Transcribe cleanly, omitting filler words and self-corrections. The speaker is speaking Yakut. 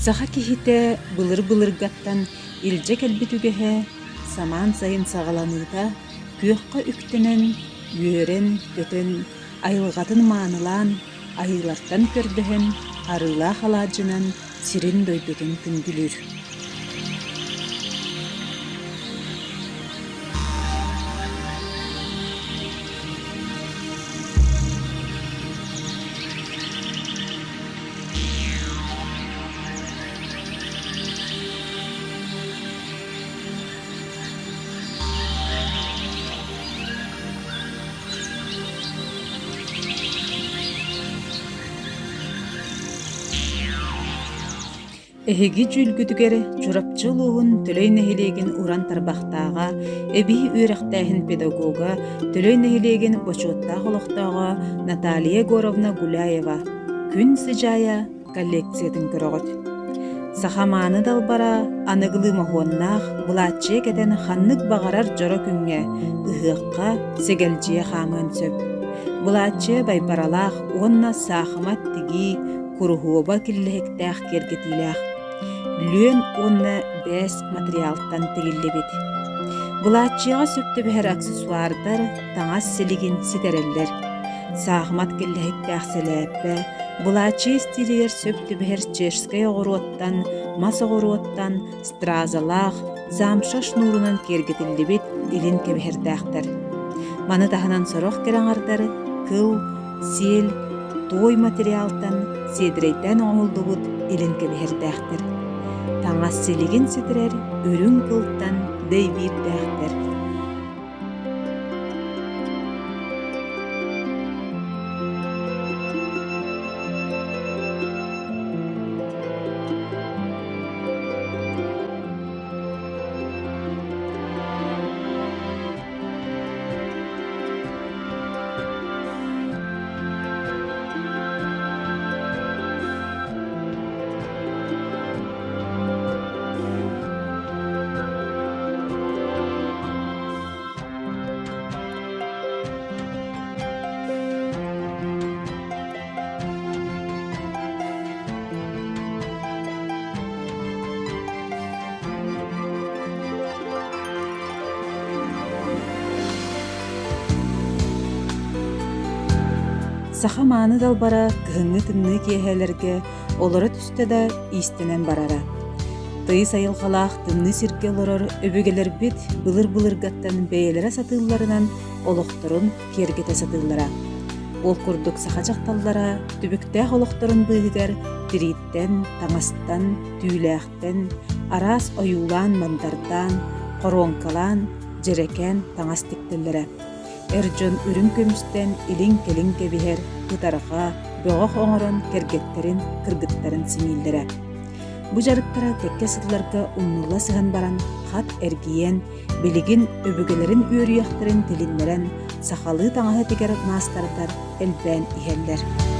Саха киһитэ былыр-былыргаттан илдьэ кэлбит үгэһэ самаан сайын саҕаланыыта күөххэ үктэнэн, үөрэн-көтөн, айылҕатын маанылаан, айыылартан көрдөһөн, арыылаах алаадьынан сирин-дойдутун күндүлүүр. Эһиги дьүүлгүтүгэр Чурапчы улууһун Төлөй нэһилиэгин уран тарбахтааҕа, эбии үөрэхтээһин педагога, Төлөй нэһилиэгин бочуоттаах олохтооҕо Наталья Егоровна Гуляева «Күн сыдьаайа» коллекциятын көрөҕүт. Саха мааны далбара аныгылыы моһуоннаах былааччыйа кэтэн ханнык баҕарар дьоро күҥҥэ, ыһыахха, сэгэлдьийэ хаамыан сөп. Былааччыйа байбаралаах уонна саахымат тигии, куруһуоба киллэһиктээх киэргэтиилээх. Лүөн уонна бээс материалтан тигиллибит. Былааччыйаҕа сөп түбэһэр аксессуардар таҥас силигин ситэрэллэр. Саахымат киллэһиктээх сэлээппэ, былааччыйа истиилигэр сөп түбэһэр чешскэй оҕуруоттан, мас оҕуруоттан, стразалаах, замша шнурунан киэргэтиллибит илин кэбиһэрдээхтэр. Маны таһынан сорох кэрэ аҥардары кыл, сиэл, туой материалтан сиэдэрэйдээн оҥоһуллубут илин кэбиһэрдээхтэр. Таҥас силигин ситэрэр үрүҥ кылтан дэйбиирдээхтэр. Саха мааны далбара кыһыҥҥы тымныы киэһэлэргэ олоро түстэ да иистэнэн барара. Тыйыс айылҕалаах тымныы сиргэ олорор өбүгэлэрбит былыр-былыргаттан бэйэлэрэ сатыылларынан олохторун киэргэтэ сатыыллара. Ол курдук саха дьахталлара түбүктээх олохторун быыһыгар тирииттэн, таҥастан, түүлээхтэн араас ойуулаан-мандардаан, хоруоҥкалаан, дьэрэкээн таҥас тиктэллэрэ. Эр дьон үрүҥ көмүстэн илин-кэлин кэбиһэр, ытарҕа, бөҕөх оҥорон кэргэттэрин, кыргыттарын симииллэрэ. Бу дьарыктара кэккэ сылларга умнулла сыһан баран хат эргийэн, билигин өбүгэлэрин үөрүйэхтэрин тилиннэрэн, сахалыы таҥаһы тигэр маастардар элбээн иһэллэр.